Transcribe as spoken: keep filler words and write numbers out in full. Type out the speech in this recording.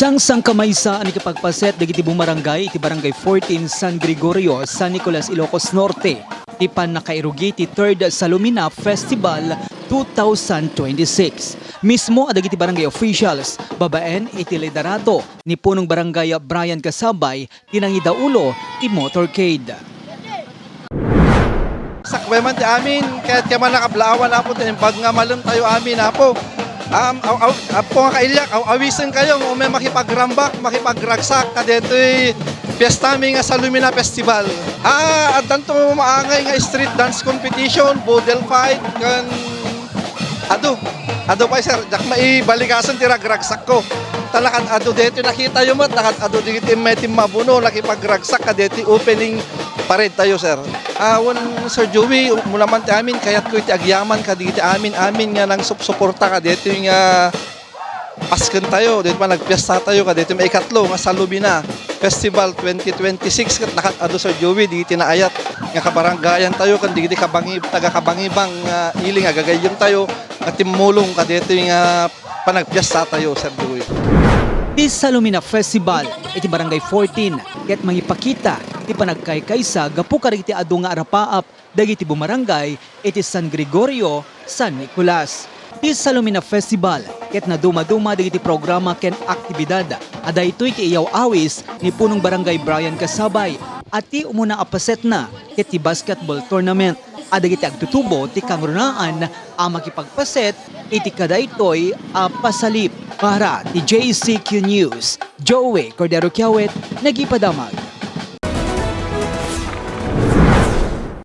Sangsankamaysa a nakipagpaset dagiti bumarangay iti Barangay fourteen San Gregorio, San Nicolas, Ilocos Norte, ti pannakairugi ti Third Salumina Festival two thousand twenty-six. Mismo a dagiti barangay officials, babaen iti liderato ni Punong Barangay Brian Kasabay, ti nangidaulo ti motorcade. Sakbay man ti amin, ket kaya man nakablaawan, Apo, ti naimbag nga malem tayo amin, Apo. Am, aw, aw, Apo nga kailiak, aw-awisen kayo, nga umay makipagrambak, makipagragsak, kadetoy piesta mi nga Salumina Festival. Ah, addanto maangay nga street dance competition, boodle fight, ken adu, adu pay, sir, diak maibaligasen ti ragragsakko. Ta nakad-adu detoy, nakitayo met, nakad-adu dagiti immay timmabuno, nakipagragsak kadetoy opening parade tayo, sir. Ah, wen, Sir Joey, umuna man ti amin, kayatko iti agyaman kadagiti amin-amin nga nangsupsuporta kadetoy nga pasken tayo, ditoy panagpiesta tayo kadetoy maikatlo nga Salumina Festival twenty twenty-six, ket nakad-adu, Sir Joey, dagiti naayat nga kabarangayan tayo ken dagiti kabangi-, taga-Kabangibang nga ili nga gagayyem tayo nga timmulong kadetoy nga panagpiesta tayo, Sir Joey. Ti Salumina Festival iti Barangay fourteen ket mangipakita ti panagkaykaysa gapu kadagiti adu nga arapaap dagiti bumarangay iti San Gregorio, San Nicolas. Ti Salumina Festival ket nadumaduma dagiti programa ken aktibidad a daytoy ti iyaw-awis ni Punong Barangay Brian Kasabay a ti umuna a pasetna ket ti basketball tournament a dagiti agtutubo ti kangrunaan a makipagpaset iti kadaytoy a pasalip. Para ti J C Q News, Joey Cordero Kiawit, nagipadamag.